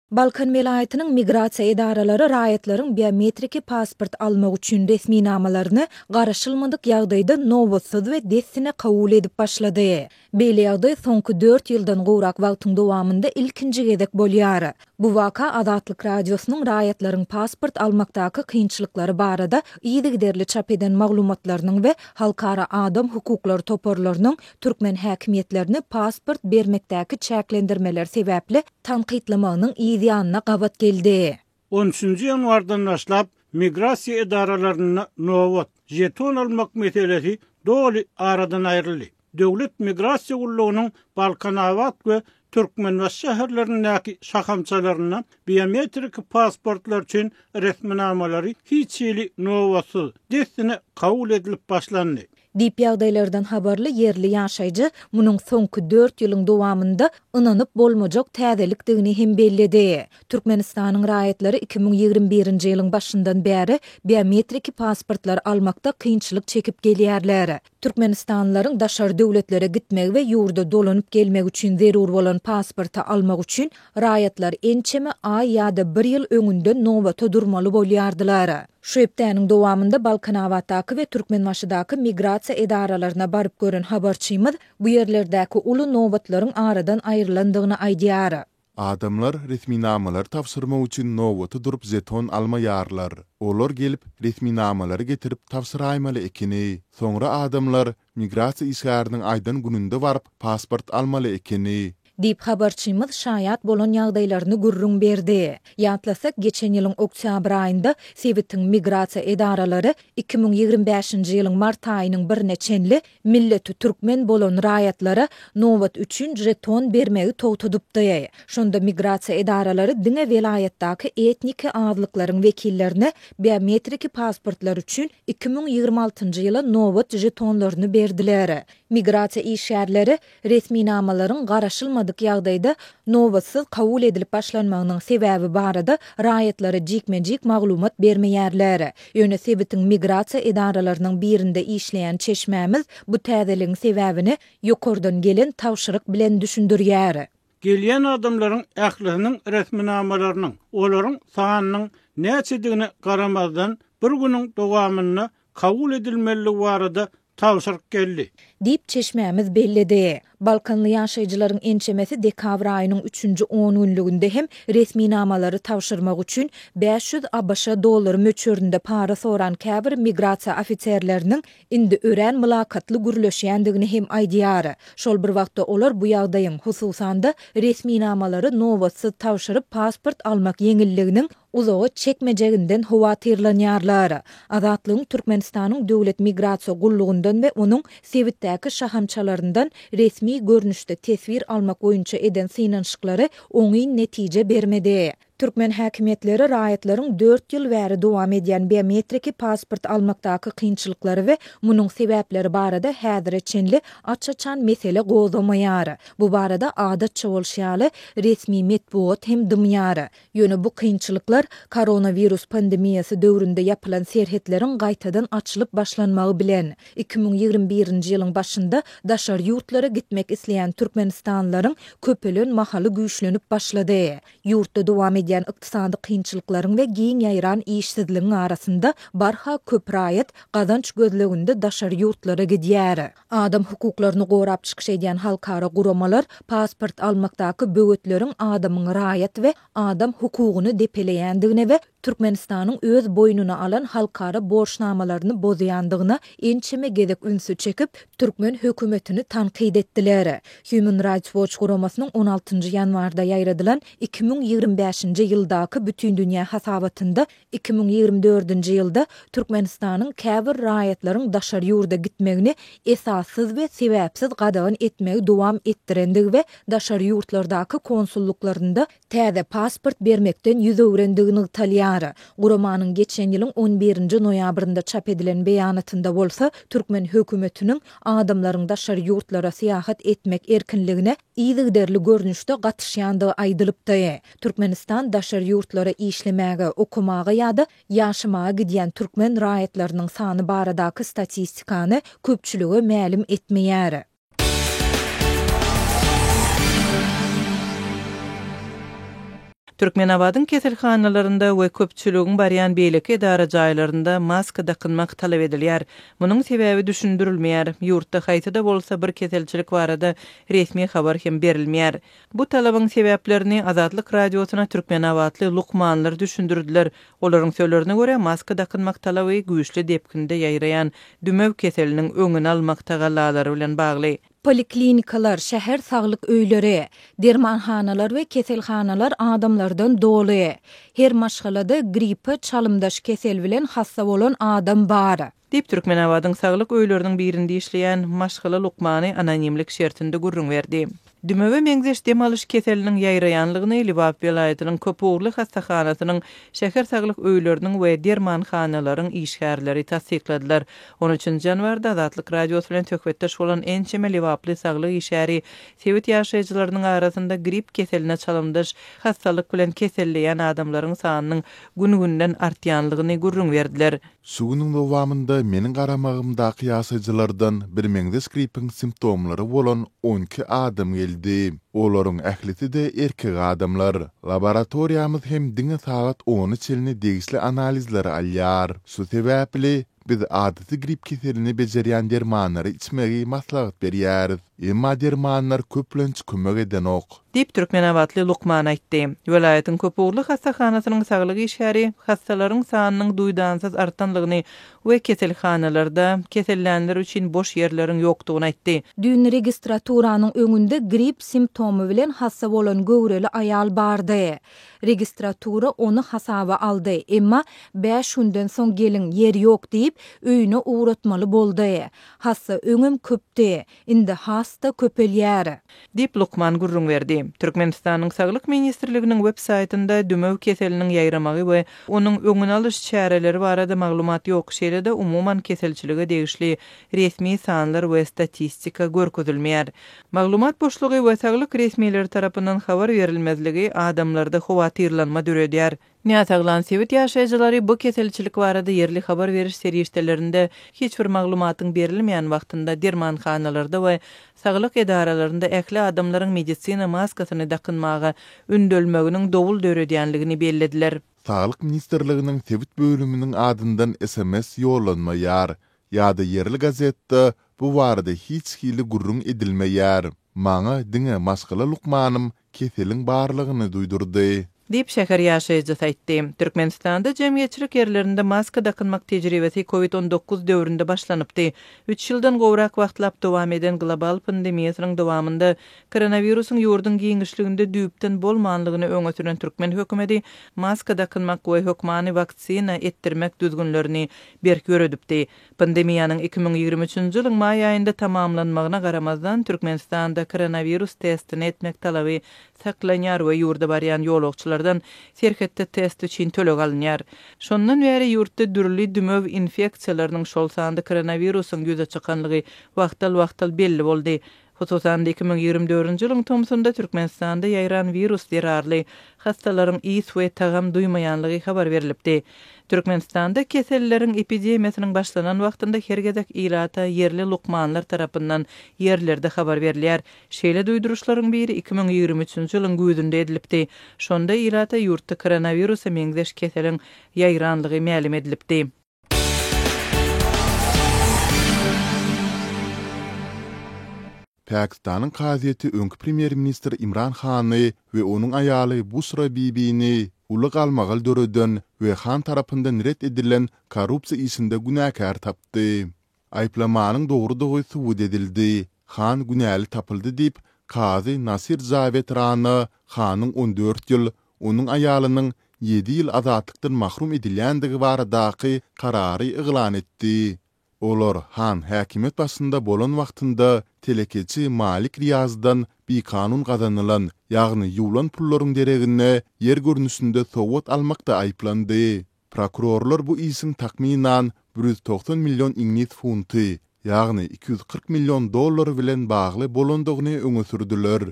Balkan welaýatynyň migrasiýa edaralary raýatlaryň biometriki pasport almak üçin resminamalaryny garaşylmadyk ýagdaýda nobatsyz we dessine kabul edip başlady. Beýle ýagdaý soňky dört ýyldan gowrak wagtyň dowamynda ilkinji gezek bolýar. Bu waka Azatlyk Radiosynyň raýatlaryň pasport almakdaky kynçylyklary barada yzygiderli çap eden maglumatlarynyň we halkara adam hukuklary toparlarynyň türkmen häkimiýetlerini pasport bermekdäki çäklendirmeler sebäpli tankytlamagynyň yz ýanyna gabat geldi. On üçünji ýanwardan başlap, migrasiýa edaralarynda nobat, žeton almak meselesi doly aradan aýryldy. Döwlet migrasiýa gullugynyň Balkanabat we Türkmenbaşy şäherlerindäki şahamçalarynda biometrik pasportlar üçin resminamalary hiç hili nobatsyz, dessine kabul edilip başlandy. Diýip, ýagdaýlardan habarly ýerli ýaşaýjy munuň soňky dört ýylyň dowamynda ynanyp bolmajak täzelikdigini hem belledi. Türkmenistanyň raýatlary 2021-nji ýylyň başyndan bäri biometriki pasportlary almakda kynçylyk çekip gelýärler. Türkmenistanlylaryň daşary döwletlere gitmegi we ýurda dolanyp gelmegi üçin zerur bolan pasporty almak üçin raýatlar ençeme aý ýa-da bir ýyl öňünden nobata durmaly bolýardylar. Şu hepdäniň dowamynda Balkanabatdaky we Türkmenbaşydaky migrasiýa edaralaryna baryp gören habarçymyz bu ýerlerdäki uly nobatlaryň aradan aýrylandygyny aýdýar. Adamlar resminamalary tabşyrmak üçin nobata durup žeton almaýarlar. Olar gelip, resminamalary getirip tabşyraýmaly ekeni. Soňra adamlar migrasiýa işgäriniň aýdan gününde baryp pasport almaly ekeni. Diýip, habarçymyz şaýat bolan ýagdaýlaryny gürrüň berdi. Ýatlasak, geçen ýylyň oktýabr aýynda sebitiň migrasiýa edaralary 2025-nji ýylyň mart aýynyň birine çenli milleti türkmen bolan raýatlara nobat üçin žeton bermegi togtadypdy. Şonda migrasiýa edaralary diňe welaýatdaky etniki azlyklaryň wekillerine biometriki pasportlar üçin 2026-njy ýyla nobat žetonlaryny berdiler. Migrasiýa işgärleri Resminamalaryň garaşylmadyk ýagdaýda nobatsyz kabul edilip başlanmagynyň sebäbi barada raýatlara jikme-jik maglumat bermeýärler. Ýöne sebitiň migrasiýa edaralarynyň birinde işleýän çeşmämiz bu täzeligiň sebäbini ýokardan gelen tabşyryk bilen düşündirýär. Gelýän adamlaryň ählisiniň resminamalarynyň, olaryň sanynyň näçedigine garamazdan, bir günüň dowamynda kabul edilmelidigi barada tabşyryk geldi. Diýip, çeşmämiz belledi. Balkanly ýaşaýjylaryň ençemesi dekabr aýynyň üçünji ongünlüginde hem resminamalary tabşyrmak üçin 500 abş dollary möçberinde para soran käbir migrasiýa ofiserleriniň indi örän mylakatly gürleşýändigini hem aýdýar. Şol bir wagtda olar bu ýagdaýyň, hususan-da, resminamalary nobatsyz tabşyryp pasport almak ýeňilliginiň uzaga çekmejeginden howatyrlanýarlar. Azatlygyň Türkmenistanyň Döwlet migrasiýa gullugyndan we onuň sebitdäki şahamçalaryndan resmi görnüşde teswir almak boýunça eden synanyşyklary oňyn netije bermedi. Türkmen häkimiýetleri raýatlaryň dört ýyl bäri dowam edýän biometriki pasport almakdaky kynçylyklary we munuň sebäpleri barada häzire çenli aç-açan mesele gozgamaýar. Bu barada adatça bolşy ýaly, resmi metbugat hem dymýar. Ýöne bu kynçylyklar koronawirus pandemiýasy döwründe ýapylan serhetleriň gaýtadan açylyp başlanmagy bilen, 2021-nji ýylyň başynda daşary ýurtlara gitmek isleýän türkmenistanlylaryň köpelen mahaly güýçlenip başlady. Ýurtda dowam edýän ykdysady kynçylyklaryň we giň ýaýran işsizligiň arasynda barha köp raýat gazanç gözleginde daşary ýurtlara gidýär. Adam hukuklaryny gorap çykyş edýän halkara guramalar pasport almakdaky böwetleriň adamyň raýat we adam hukugyny depeleýändigine we Türkmenistanyň öz boýnuna alan halkara borçnamalaryny bozýandygyna ençeme gezek ünsi çekip, türkmen hökümetini tankyt etdiler. Human Rights Watch guramasynyň on altynjy ýanwarda ýaýradylan 2025-nji ýyldaky bütindünýä hasabatynda 2024-nji ýylda Türkmenistanyň käbir raýatlaryň daşary ýurda gitmegini esassyz we sebäpsiz gadagan etmegi dowam etdirendigi we daşary ýurtlardaky konsullyklarynda täze pasport bermekden ýüz öwrendigi nygtalýar. Guramanyň geçen ýylyň on birinji noýabrynda çap edilen beýanatynda bolsa türkmen hökümetiniň adamlaryň daşary ýurtlara syýahat etmek erkinligine yzygiderli görnüşde gatyşýandygy aýdylypdy. Türkmenistan daşary ýurtlara işlemäge, okamaga ýa-da ýaşamaga gidýän türkmen raýatlarynyň sany baradaky statistikany köpçülige mälim etmeýär. Türkmenabadyň keselhanalarynda we köpçüligiň barýan beýleki edara jaýlarynda maska dakynmak talap edilýär. Munuň sebäbi düşündirilmeýär. Ýurtda haýsy-da bolsa bir keselçilik barada resmi habar hem berilmeýär. Bu talabyň sebäplerini Azatlyk Radiosyna türkmenabatly lukmanlar düşündirdiler. Olaryň sözlerine görä, maska dakynmak talaby güýçli depginde ýaýraýan dümew keseliniň öňüni almak tagallalary bilen bagly. Poliklinikalar, şäher saglyk öýleri, dermanhanalar we keselhanalar adamlardan doly. Her maşgalada gripe çalymdaş kesel bilen hassa bolan adam bar. Diýip, Türkmenabadyň saglyk öýleriniň birinde işleýän maşgala lukmany anonimlik şertinde gürrüň berdi. Dümewe meňzeş dem alyş keseliniň ýaýraýanlygyny Lebap welaýatynyň köpugurly hassahanasynyň, şäher saglyk öýleriniň we dermanhanalaryň işgärleri tassykladylar. On üçünji ýanwarda Azatlyk Radiosy bilen söhbetdeş bolan ençeme lebaply saglyk işgäri sebit ýaşaýjylarynyň arasynda grip keseline çalymdaş hassalyk bilen keselleýän adamlaryň sanynyň gün-günden artýanlygyny gürrüň berdiler. Şu günüň dowamynda meniň garamagymdaky ýaşaýjylardan birmeňzeş gripiň simptomlary bolan 12 adam geldi. Olaryň ählisi-de erkek adamlar. Laboratoriýamyz hem diňe sagat ona çenli degişli analizleri alýar. Şu sebäpli, biz adaty grip keselini bejerýän dermanlary içmegi maslahat berýäris. Emma dermanlar köplenç kömek edenok. Diýip, türkmenabatly lukman aýtdy. Welaýatyň köpugurly hassahanasynyň saglyk işgäri hassalaryň sanynyň duýdansyz artanlygyny we keselhanalarda kesellänler üçin boş ýerleriň ýokdugyny aýtdy. Düýn registraturanyň öňünde grip simptomy bilen hassa bolan göwreli aýal bardy. Registratura ony hasaba aldy, emma bäş günden soň geliň, ýer ýok diýip, öýüne ugratmaly boldy. Hassa öňem köpdi, indi has-da köpelýär. Diýip, lukman gürrüň berdi. Türkmenistanyň Saglyk ministrliginiň web saýtynda dümew keseliniň ýaýramagy we onuň öňüni alyş çäreleri barada maglumat ýok, şeýle-de umuman keselçilige degişli resmi sanlar we statistika görkezilmeýär. Maglumat boşlugy we saglyk resmileri tarapyndan habar berilmezligi adamlarda howatyrlanma döredýär. Näsaglan sebit ýaşaýjylary bu keselçilik barada ýerli habar beriş serişdelerinde hiç bir maglumatyň berilmeýän wagtynda dermanhanalarda we saglyk edaralarynda ähli adamlaryň medisina maskasyny dakynmaga ündelmeginiň dowul döredýänligini bellediler. Saglyk ministrliginiň sebit bölüminiň adyndan sms ýollanmaýar ýa-da ýerli gazetde bu barada hiç hili gürrüň edilmeýär. Maňa diňe maşgala lukmanym keseliň barlygyny duýdurdy. Diýip, şäher ýaşaýjysy aýtdy. Türkmenistanda jemgyýetçilik ýerlerinde maska dakynmak tejribesi Covid 19 döwründe başlanypdy. Üç ýyldan gowrak wagtlap dowam eden global pandemiýasynyň dowamynda koronawirusyň ýurduň giňişliginde düýpden bolmanlygyny öňe süren türkmen hökümeti maska dakynmak we hökmany waksina etdirmek düzgünlerini berk ýöredipdi. Pandemiýanyň 2023-nji ýylyň maý aýynda tamamlanmagyna garamazdan, Türkmenistanda koronawirus testini etmek talaby saklanýar we ýurda barýan ýolagçylardan serhetde test üçin töleg alynýar. Şondan bäri ýurtda dürli dümew infeksiýalarynyň, şol sanda koronawirusyň ýüze çykanlygy wagtal-wagtal belli boldy. Hususan-da, 2024-nji ýylyň tomsunda Türkmenistanda ýaýran wirus zerarly hassalaryň ys we tagam duýmaýanlygy habar berlipdi. Türkmenistanda keselleriň epidemiýasynyň başlanan wagtynda her gezek ilata ýerli lukmanlar tarapyndan ýerlerde habar berilýär. Şeýle duýduryşlaryň biri 2023-nji ýylyň güýzünde edilipdi. Şonda ilata ýurtda koronawirusa meňzeş keseliň ýaýranlygy mälim edilipdi. Pakistanyň kazyýeti öňki premýer-ministr Imran Hany we onuň aýaly Buşra Bibini uly galmagal döreden we Han tarapyndan ret edilen korrupsiýa işinde günäkär tapdy. Aýyplamanyň dogrudygy subut edildi. Han günäli tapyldy diýip, kazy Nasir Jawed Rana Hanyň 14 ýyl, onuň aýalynyň ýedi ýyl azatlykdan mahrum edilýändigi baradaky karary yglan etdi. Olar Han häkimiýet başynda bolan wagtynda telekeçi Malik Riýazdan bikanun gazanylan, ýagny ýuwlan pullaryň deregine ýer görnüşinde sowgat almakda aýyplandy. Prokurorlar bu işiň takmynan 190 million iňlis funty, ýagny 240 million dollar bilen bagly bolandygyny öňe sürdüler.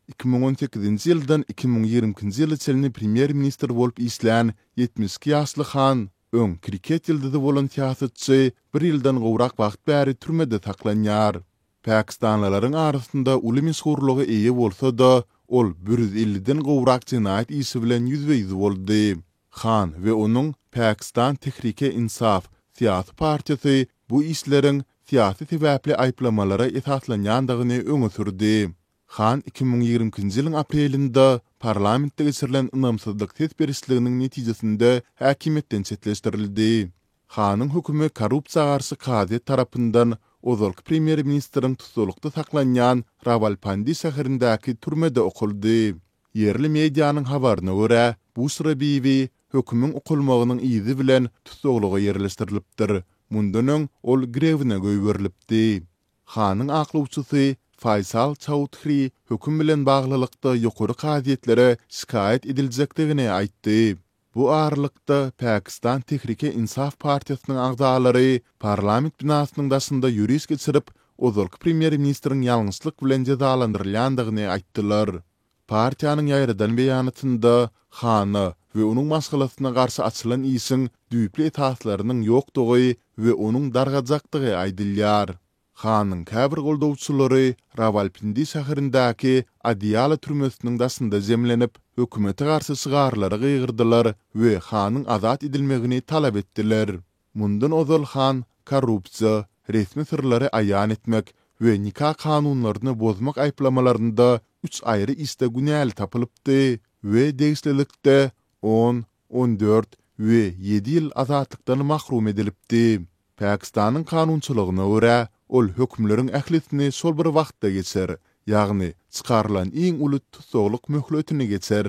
2018-nji ýyldan 2022-nji ýyla çenli premýer-ministr bolup işlän 72 ýaşly Han, öň kriket ýyldyzy bolan syýasatçy bir ýyldan gowrak wagt bäri türmede saklanýar. Pakistanlylaryň arasynda uly meşhurlyga eýe bolsa-da, ol 150-den gowrak jenaýat işi bilen ýüzbe-ýüz boldy. Han we onuň Pakistan Tehreek-e-Insaf syýasy partiýasy bu işleriň syýasy sebäpli aýyplamalara esaslanýandygyny öňe sürdi. Han 2022-nji ýylyň aprelinde parlamentde geçirilen ynamsyzlyk ses berişliginiň netijesinde häkimiýetden çetleşdirildi. Hanyň hökümi korrupsiýa garşy kazyýet tarapyndan ozalky premýer-ministriň tussaglykda saklanýan Rawalpindi şäherindäki türmede okaldy. Ýerli medianyň habaryna görä, Buşra Bibi hökümiň okalmagynyň yzy bilen tussaglyga ýerleşdirilipdir. Mundan öň ol girewine goýberilipdi. Hanyň aklawçysy Faýsal Çaudhri höküm bilen baglylykda ýokary kazyýetlere şikaýat ediljekdigini aýtdy. Bu aralykda, Pakistan Tehrike-Insaf partiýasynyň agzalary parlament binasynyň daşynda ýöriş geçirip, ozalky premýer-ministriň ýalňyşlyk bilen jezalandyrylýandygyny aýtdylar. Partiýanyň ýaýradan beýanatynda Hana we onuň maşgalasyna garşy açylan işiň düýpli esaslarynyň ýokdugy we onuň dargajakdygy aýdylýar. Hanyň käbir goldawçylary Rawalpindi şäherindäki Adiala türmesiniň daşynda jemlenip, hökümete garşy şygarlara gygyrdylar we Hanyň azat edilmegini talap etdiler. Mundan ozal Han korrupsiýa, resmi syrlary aýan etmek we nika kanunlaryny bozmak aýyplamalarynda üç aýry işde günäli tapylypdy we degişlilikde on, 14 we ýedi ýyl azatlykdan mahrum edilipdi. Pakistanyň kanunçylygyna görä, ol hökümleriň ählisini şol bir wagtda geçer, ýagny çykarylan iň uly tussaglyk möhletini geçer.